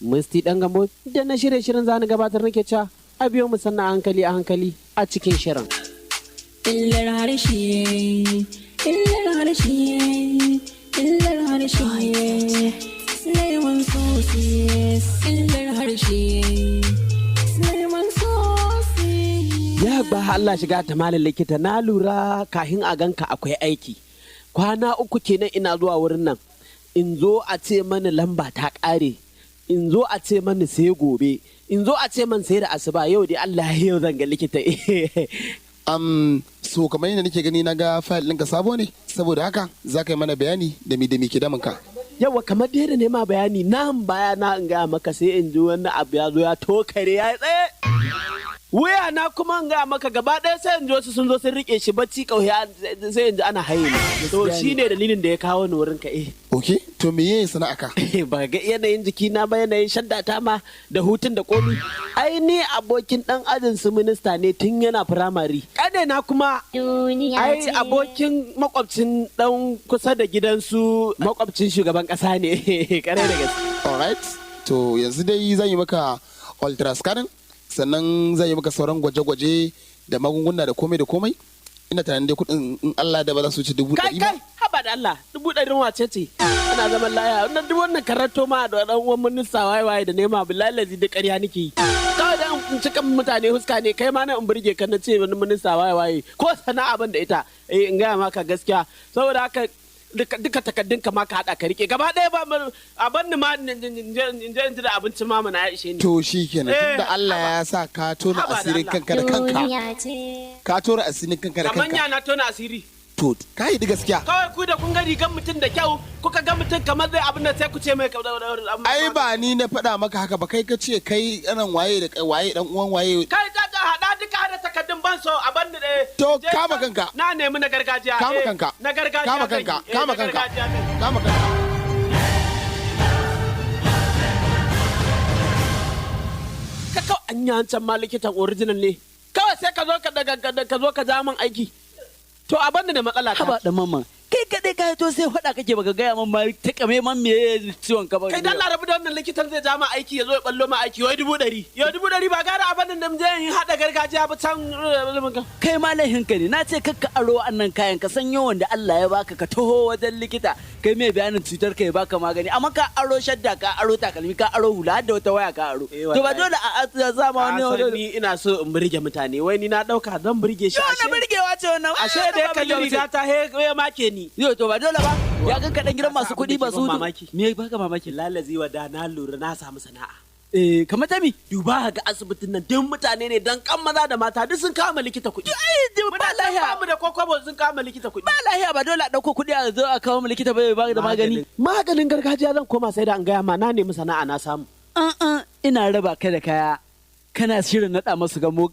Musti ɗan Gambo da na shirye shirin zani gabatar nake cewa a biyo mu sannan a hankali a hankali a cikin shirin. Illar harshe, illar harshe, illar harshe, Suleiman Sosis, illar harshe, Suleiman Sosis. Ya ba Allah shiga ta malam likita, na lura kahin a ganka akwai aiki. Kwana 3 kenan ina zuwa wurin nan. In zo a ce mani lamba ta ƙare. In zo a ce mani sai gobe. In zo a ce man sai da asuba, yau dai Allah yau zan ga likita. So kamar yadda nake gani, na ga fayil ɗinka sabo ne, saboda haka za ka yi mana bayani da mi da mi ke damunka. Yawa, kamar dai da nema bayani nan baya na in gaya maka, sai in ji wani abu ya zo ya tokare ya yi tsaye. Wuya na kuma in gaya maka gaba ɗaya sai in ji wasu sun zo sun rike shi, bacci ƙauye sai in ji ana haye ni. To shi ne dalilin da ya kawo ni wurin ka eh. Ok, to me ye sana'a ka? Ba ga yanayin jiki na ba, yanayin shadda ta ma da hutun da komi. Ai ni abokin dan ajin su minista ne tun yana firamare. Kane na kuma ai abokin makwabcin dan kusa da gidansu makwabcin shugaban kasa ne. Kare da gaske. Alright, to yanzu dai zan yi maka ultra scanning, sannan zan yi maka sauran gwaje-gwaje da magunguna da komai da komai. Ina tunanin dai kuɗin in Allah da ba za su wuce dubu Kai ɗari ba. kai, haba da Allah, 100,000 wace ce? Ana zaman laya wannan duk wannan karanto ma da dan uwan minista waye waye da nema, billahi lazi duk ƙarya nake yi. Kawai dan in cika mutane huska ne, kai ma na in burge ka na ce wani minista waye waye, ko sana'a ban da ita. Eh, in gaya maka gaskiya, saboda haka duka takaddun ka ma ka hada ka rike gaba ɗaya, ba a banni ma in je in ji da abincin ma mana ya ishe ni. To shi kenan, Eh, tunda Allah ya sa ka tona haba da asirin Allah. kanka da kanka. Duniya ce. Ka tona asirin kanka da Kamar kanka. ya na tona asiri? To ka yi gaskiya. Kawai ku da kun ga rigan mutum da kyau, kuka ga mutum kamar zai abin da sai ku ce mai Ai ba ni na faɗa maka haka ba, kai ka ce kai ɗanan waye da kai waye dan uwan waye. Kai ta ta hada duka, hada takaddun, ban so a banni da To, je kama kanka. Na nemi na gargajiya. Kama Eh, kanka. na gargajiya Kama zan yi. kanka, Eh, kama na kanka. gargajiya zan yi. Kama kanka. Ka kawai an yi hancan ma likitan original ne, kawai sai ka zo ka daga ka zo ka ja min aiki. To a banni da matsala ta. Haba da mamman, kai kadai ka to sai faɗa kake, baka gaya min ma ta kame man me ciwon ka ba. Kai dan larabu da wannan likitan zai ja ma aiki, ya zo ya ballo ma aiki wai 100,000. Yau 100,000 ba gara a bannin da mu je in haɗa gargajiya ba can. Kai ma laihinka ne, na ce kakka aro wannan kayan, ka san yawan da Allah ya baka, ka taho wajen likita kai mai bayanin cutar ka ya baka magani, amma ka aro shadda, ka aro takalmi, ka aro hula, har da wata waya ka aro. Eh, To ba wallahi. dole a zama wani Ka san ni ina so in burge mutane, wai ni na ɗauka zan burge shi. Yau na Ashe burgewa ce wannan. Ashe da ya kalli riga ta he ya make ni. Yau to ba dole ba, ya gan kaɗan gidan masu kuɗi ba su Mamaki. Me baka mamaki? Lalazi wa da na lura na samu sana'a. Eh, kamar ta mi? Duba ga asibitin nan, duk mutane ne dan kan maza da mata duk sun kama likita kuɗi. Ai ba Muna lahiya. ba mu da kokobo sun kama likita kuɗi. Ba lahiya ba dole a ɗauko kuɗi a zo a kawo mu likita bai ba da magani. Maganin gargajiya zan koma sai da an gaya ma, na nemi sana'a na samu. An ina raba ka da kaya kana shirin naɗa masu gamo.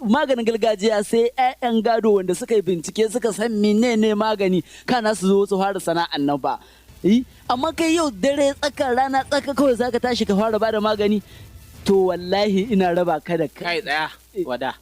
Maganin gargajiya sai 'ya'yan gado wanda suka yi bincike suka san menene magani kana su zo su fara sana'an nan ba. Eh, amma kai yau dare tsaka rana tsaka kawai zaka tashi ka fara bada magani, to wallahi ina raba ka da Kai tsaya wada.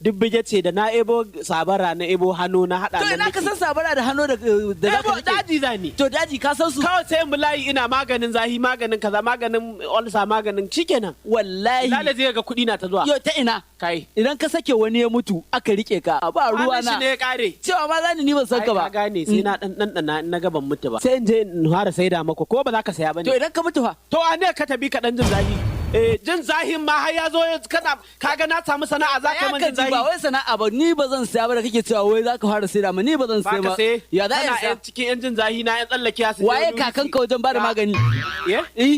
Duk bige ce da na ebo sabara, na ebo hannu na haɗa To na ina ka san sabara da hannu da da Ebo zaka rike? daji zani. To daji ka san su? Kawai sai mu layi ina maganin zahi, maganin kaza, maganin olsa, maganin shikenan. Wallahi. Lalazi zai ga kuɗi na ta zuwa. Yau ta ina? Kai. Idan ka sake wani ya mutu aka rike ka, ba ruwa Ranar shi na. ne ya kare. Cewa ma zani ni ban san ka ba. Ai, ka gane sai na dan dan na ga ban mutu ba. Sai in je in fara saida maka, ko ba za ka saya ba To ne. idan ka mutu fa? To a ne ka tabi ka dan jin zahi. Eh, jin zahin ma har ya zo kana kaga na samu sana'a za ka Ya man ka jin ji zahi. ba wai sana'a ba, ni ba zan saya ba da kake cewa wai za ka fara saida ma, ni ba zan Ba saya ka ba. sai. Ya za Kana a saya? yan cikin yan jin zahi na yan tsallake su. Je Waye wani wuri kakanka wajen bada magani? Ye? Eh?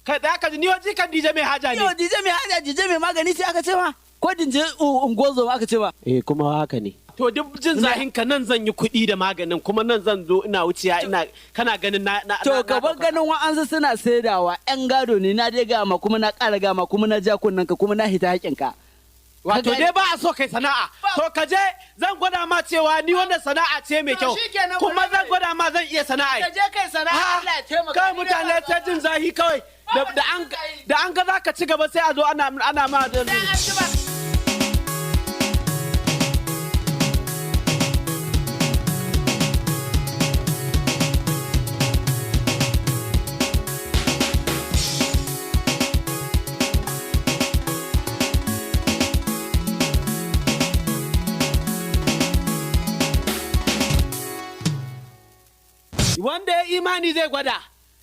Kai da ka ji ni waje kan DJ mai haja ne. Yau DJ mai haja, DJ mai magani sai aka ce ma? Ko dinje ungozo aka ce ma? Eh, kuma haka ne. To duk jin zahin ka nan zan yi kuɗi da maganin, kuma nan zan zo ina wuciya ina kana ganin na To na ka bar ɗaukaka. ganin wa'ansu suna saidawa 'yan gado ne, na dai gama kuma na ƙara gama kuma na ja kunnen ka kuma na hita haƙin ka. Wato Ka dai ba a so kai sana'a. To ka je zan gwada ma cewa ni wannan sana'a ce mai kyau. To shikenan, Kuma bari zan gwada ma zan iya sana'a. Ka je kai sana'a, Ha? Allah ya taimaka. Kawai mutane ta jin zahi kawai. Da an ga za ka ci gaba sai a zo ana ma. zamani zai gwada.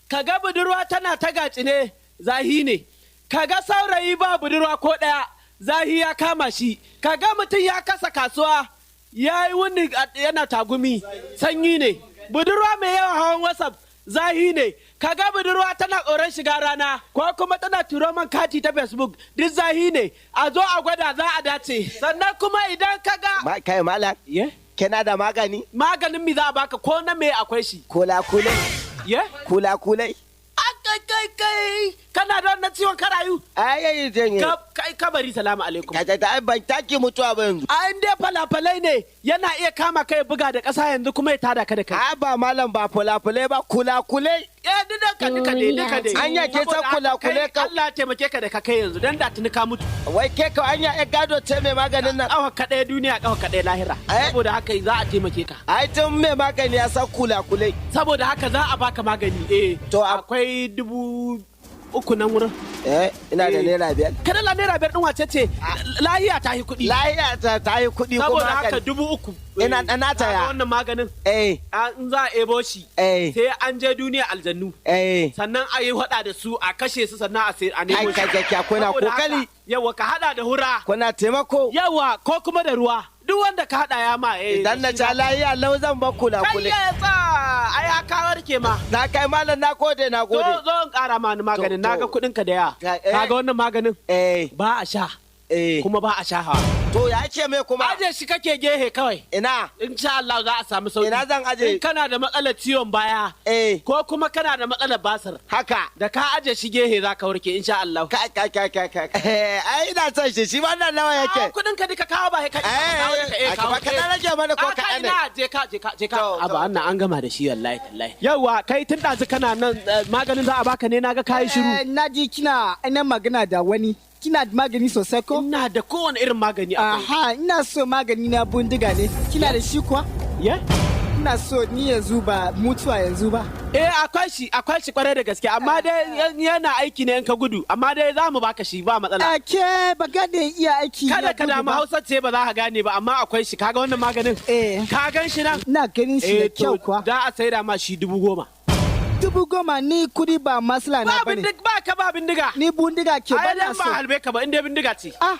Kaga budurwa tana ta gaci ne, zahi ne. Kaga saurayi ba budurwa ko ɗaya, zahi ya kama shi. Kaga mutum ya kasa kasuwa, ya yi wuni yana tagumi, sanyi ne. Budurwa mai yawan hawan WhatsApp, zahi ne. Kaga budurwa tana tsoron shiga rana ko kuma tana turo man kati ta Facebook, duk zahi ne. A zo a gwada, za a dace. Sannan kuma idan kaga Kai malam, Ye? Kina da magani? Maganin mi za a baka? Ko na me akwai shi. Kula kulai. Ye? Kula kulai. A kai kai kai, kana da wannan ciwon karayu? Ai ai janye. Kai kabari, salamu alaikum. Ka ta ai ban taki mutuwa ba yanzu. A in dai falafalai ne, yana iya kama kai buga da ƙasa yanzu kuma ya tada ka da kai. Ai ba malam, ba fulafulai ba, kula kulai. Eh, duka duka dai, duka dai. Anya ke san Saboda haka kula-kule kai, Allah ya taimake ka da ka kai yanzu, dan da tuni ka mutu. Wai ke ka anya ya gado ce mai maganin nan. Kafa ka ɗaya duniya, kafa ka ɗaya lahira. Eh? Saboda haka za a taimake ka. Ai tun mai magani ya san kula kulai. Saboda haka za a baka magani, eh. To, akwai 3000 nan wurin. Eh, ina da Eh. ₦5. Kada la ₦5 ɗin wace ce? Lahiya ta yi kuɗi. Lahiya ta yi kuɗi kuma Saboda haka haka ne. 3000. Ina ɗana Kaga taya. wannan maganin, Eh, in za a ebo shi, eh, sai an je duniya aljannu, eh. sannan a yi hada da su, a kashe su, sannan a sai a nemo Ai shi. kai kai, kuna Saboda haka, kokari. yawa, ka hada da hura. Kuna taimako. Yawa, ko kuma da ruwa, duk wanda ka hada ya ma, eh. Idan na ca lahiya lau zan ba kula Kai kulai. ya tsa, ai ya ka warke ma. Na kai malam, na gode, na Zo, gode. zo in kara ma ni maganin. To, to. Naga kuɗin ka da yawa. Eh. Kaga wannan maganin, Eh, ba a sha eh. kuma ba a sha hawa. To ya ce mai kuma? Aje shi kake gehe kawai. Ina. Insha Allah za a samu sauki. Ina zan aje? In kana da matsalar ciwon baya Eh, ko kuma kana da matsalar basir, haka. da ka aje shi gehe za ka warke insha Allah. Kai kai kai kai kai. Eh, ai ina son shi, shi wannan nawa Ah, yake? kudin ka duka kawo, ba ka kawo duka, eh, Eh, kawo. ba ka dan rage mana ko Ah, kai kaɗan ne. na je ka, je ka, je ka. To, Aba wannan an gama da shi, wallahi tallahi. Yawa, kai tun ɗazu kana nan, maganin za a baka ne? Naga kayi shiru. Eh, na ji kina ina magana da wani. Kina da magani sosai ko? Ina da kowane irin magani akwai. Aha, ina so magani na bindiga ne. Kina da shi kuwa? Ye? Ina so ni yanzu, ba mutuwa yanzu ba. Eh, akwai shi, akwai shi kwarai da gaske, amma dai yana aiki ne in ka gudu, amma dai za mu baka shi, ba matsala. Ake ba gane iya aiki Kada na ka gudu damu, ba. Hausa ce ba za ka gane ba, amma akwai shi. Kaga wannan maganin? Eh. Ka gan shi nan? Ina ganin shi da Eh, kyau to kuwa. za a saida ma shi 10,000. 10,000, ni kudi ba masala na Ba bane. bindiga, ba ka ba bindiga. Ni bindiga ke Ai ba na dan ba so. halbe ka ba in dai bindiga ce. Ah,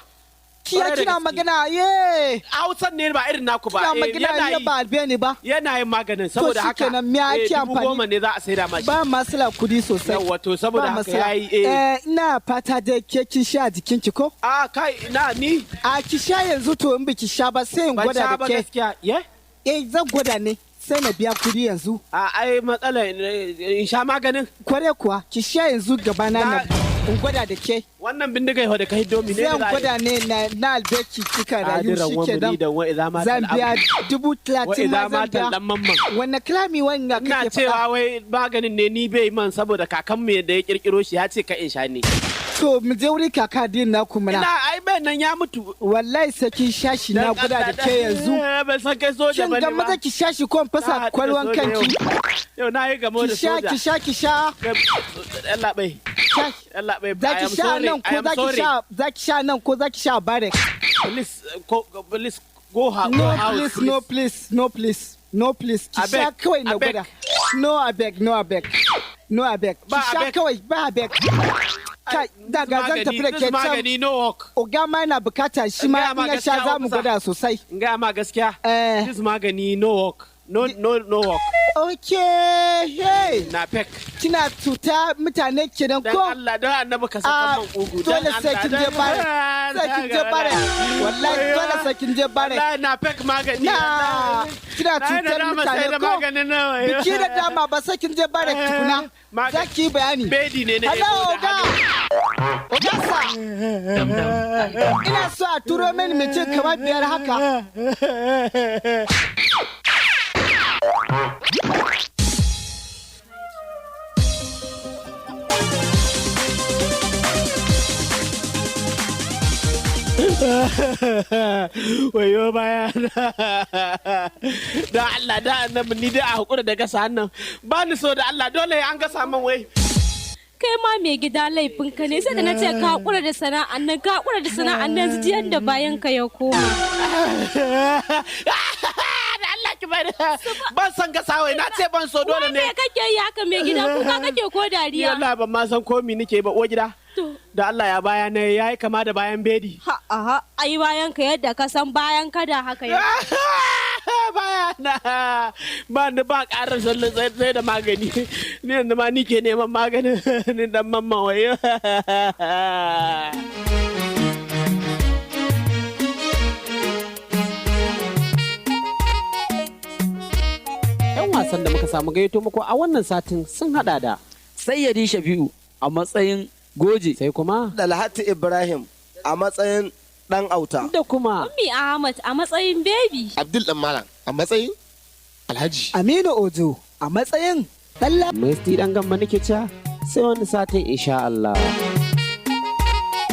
kiya Kwarai da kina gaske. magana ye. Hausan ne ba irin naku ba. Kina Eh, magana yana ye yi. ba albe ni ba. Yana yin maganin saboda haka. Shikenan, me ake eh, amfani? 10,000 ne za a saida ma shi. Ba masala kudi sosai. Yawwa, to saboda Ba haka masala. yayi, eh. Eh, ina fata dai ke kin sha jikinki ko? A kai na ni A ki sha yanzu, to in biki sha ba sai in ban gwada sha da ba ke. gaskiya. Ye? Eh, zan gwada ne sai na biya kudi yanzu. A ai matsala in sha maganin. Kware kuwa, ki sha yanzu gaba na na in gwada da ke. Wannan bindiga yau da ka hiddo mi ne? Zan gwada ne na albeki kika rayu Adiran wa shi kenan. muridan wa idza mata Zan biya al-abdu. dubu Wa talatin ma idza zan mata biya. dan mamman. Wanne kalami wanga Ina kake faɗa? cewa wai maganin ne ni bai man saboda kakanmu da ya kirkiro shi ya ce ka in sha ne. To mu je wuri kaka din na kuma Ina na. ai bai nan, ya mutu. Wallahi sai kin sha shi na Dan gwada da Allah, ke yanzu. Eh, ban san kai soja Kin bane ga ba. maza ki sha shi ko in Na fasa haɗu da kwalwan soja yau. kanki. Yau na yi gamo Ki da sha, soja. ki sha, ki sha. Yalla bai. Sha. Yalla bai. Za ki sha nan ko za ki sha, za ki sha nan ko za ki sha barek? Please, please go go No house. please, no please, no please, no please. Ki sha Abeg, kawai na abeg. gwada. No abeg, no abeg. No abeg. Ki Ba sha abeg. kawai, ba abeg. Kai, daga zan tafi da This ke can. magani no work. Oga ma yana bukata shi In ma gaya ma in ya sha gaskiya, za mu officer. gwada sosai. In gaya ma gaskiya. Eh. This magani no work. No, no, no work. Okay, hey. Na fake. Kina cuta mutane kenan Dan ko? Allah dan Annabi ka saka Ah, man kugu. Dan dole sai Allah, kin je dan- bare. Sai kin je bare. Wallahi dole sai kin je bare. Wallahi na fake magani. Na kina Na yi cutar nadama sai mutane da ko? maganin nan. Biki da dama ba, sai kin je bare tukuna. Za ki yi bayani. Bedi ne na Hello, ebo da Oga. hannu. Oga sa. Ina so a turo mini mutum kamar biyar haka. Wayo baya da Allah da Annabi, ni dai a hakura da gasa hannun, ba ni so da Allah, dole an gasa man wai. Kai ma mai gida, laifinka ne, sai da na ce ka hakura da sana'an nan, ka hakura da sana'an nan, yanzu ji yadda bayan ka ya koma. Da Allah ki bai ban san gasa wai na ce ban so dole Wai ne. me kake yi haka mai gida, kuka kake ko Ni dariya? wallahi ban ma san ko mi nake ba, uwar gida. To. Da Allah ya baya ne yayi kama da bayan bedi. Ha aha, ai bayan ka yadda ka san bayan ka da haka ya. Baya na ba ni ba ƙarar sallan sai da magani. Ni yanzu ma ni ke neman maganin ni dan mamman wayo. Yan wasan da muka samu gayyato muku a wannan satin sun hada da Sayyadi Shafi'u a matsayin Goje. Sai kuma Dalhatu Ibrahim a matsayin dan auta. Da kuma Ummi Ahmad a matsayin baby. Abdul dan malam a matsayin Alhaji. Aminu Ojo a matsayin ɗan Musti dan gamba nake cewa sai wani satin insha Allah.